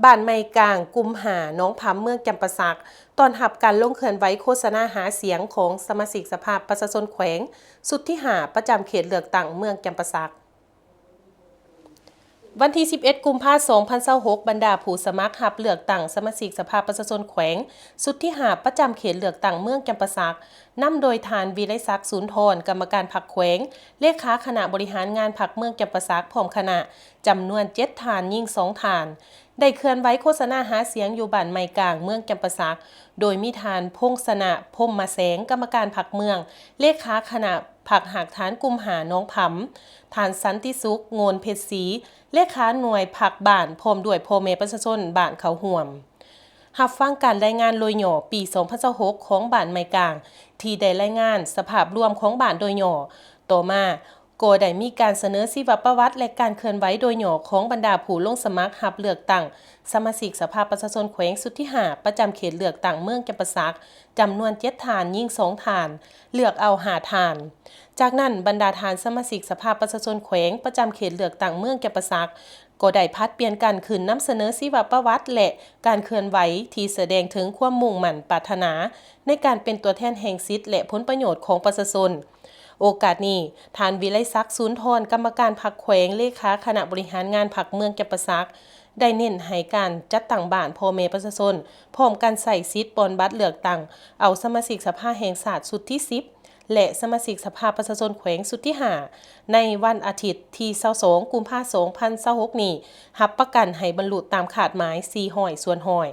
ບ້ານໄມ້ກາງ, ກຸ່ມຫ້າ ໜອງຜຳ, ເມືອງຈຳປາສັກ ຕ້ອນຮັບການລົງເຄື່ອນໄຫວໂຄສະນາຫາສຽງຂອງສະມາຊິກສະພາປະຊາຊົນແຂວງ ຊຸດທີຫ້າ ປະຈຳເຂດເລືອກຕັ້ງເມືອງຈຳປາສັກ. ວັນທີສິບເອັດ ກຸມພາ ສອງພັນຊາວຫົກ ບັນດາຜູ້ສະໝັກຮັບເລືອກຕັ້ງສະມາຊິກສະພາປະຊາຊົນແຂວງ ຊຸດທີຫ້າ ປະຈຳເຂດເລືອກຕັ້ງເມືອງຈຳປາສັກ ນຳໂດຍທ່ານ ວິໄລສັກ ສູນທອນ ກຳມະການພັກແຂວງ, ເລຂາຄະນະບໍລິຫານງານພັກເມືອງຈຳປາສັກ ພ້ອມຄະນະ ຈຳນວນເຈັດທ່ານ, ຍິງສອງທ່ານ ໄດ້ເຄື່ອນໄຫວໂຄສະນາຫາສຽງຢູ່ບ້ານໄມ້ກາງ, ເມືອງຈຳປາສັກ ໂດຍມີທ່ານ ພົງຊະນະ ພົມມະແສງ ກຳມະການພັກເມືອງ, ເລຂາຄະນະພັກຮາກຖານກຸ່ມຫ້າ ໜອງຜຳ, ທ່ານ ສັນຕິສຸກ ໂງນເພັດສີ ເລຂາໜ່ວຍພັກບ້ານ ພ້ອມດ້ວຍພໍ່ແມ່ປະຊາຊົນບ້ານເຂົ້າຮ່ວມ. ຮັບຟັງການລາຍງານໂດຍຫຍໍ້ປີສອງພັນຊາວຫົກ ຂອງບ້ານໄມ້ກາງ ທີ່ໄດ້ລາຍງານສະພາບລວມຂອງບ້ານໂດຍຫຍໍ້. ຕໍ່ມາກໍໄດ້ມີການສະເໜີຊີວະປະຫວັດ ແລະ ການເຄື່ອນໄຫວໂດຍຫຍໍ້ຂອງບັນດາຜູ້ລົງສະໝັກຮັບເລືອກຕັ້ງສະມາຊິກສະພາປະຊາຊົນແຂວງຊຸດທີຫ້າ ປະຈຳເຂດເລືອກຕັ້ງເມືອງຈຳປາສັກ ຈຳນວນເຈັດທ່ານ, ຍິງສອງທ່ານ, ເລືອກເອົາຫ້າທ່ານ. ຈາກນັ້ນ, ບັນດາທ່ານສະມາຊິກສະພາປະຊາຊົນແຂວງ ປະຈຳເຂດເລືອກຕັ້ງເມືອງຈຳປາສັກ ກໍໄດ້ຜັດປ່ຽນກັນຂຶ້ນນຳສະເໜີຊີວະປະຫວັດ ແລະ ການເຄື່ອນໄຫວທີ່ສະແດງເຖິງຄວາມມຸ່ງໝັ້ນປາດຖະໜາໃນການເປັນຕົວແທນແຫ່ງສິດ ແລະ ຜົນປະໂຫຍດຂອງປະຊາຊົນ. ໂອກາດນີ້, ທ່ານ ວິໄລສັກ ສູນທອນ ກຳມະການພັກແຂວງ, ເລຂາຄະນະບໍລິຫານງານພັກເມືອງຈຳປາສັກ ໄດ້ເນັ້ນໃຫ້ການຈັດຕັ້ງບ້ານພໍ່ແມ່ປະຊາຊົນ ພ້ອມກັນໃຊ້ສິດປ່ອນບັດເລືອກຕັ້ງເອົາສະມາຊິກສະພາແຫ່ງຊາດຊຸດທີສິບ ແລະ ສະມາຊິກສະພາປະຊາຊົນແຂວງຊຸດທີຫ້າ ໃນວັນອາທິດທີຊາວສອງ ກຸມພາ ສອງພັນຊາວຫົກນີ້ ຮັບປະກັນໃຫ້ບັນລຸຕາມຄາດໝາຍສີ່ຮ້ອຍສ່ວນຮ້ອຍ.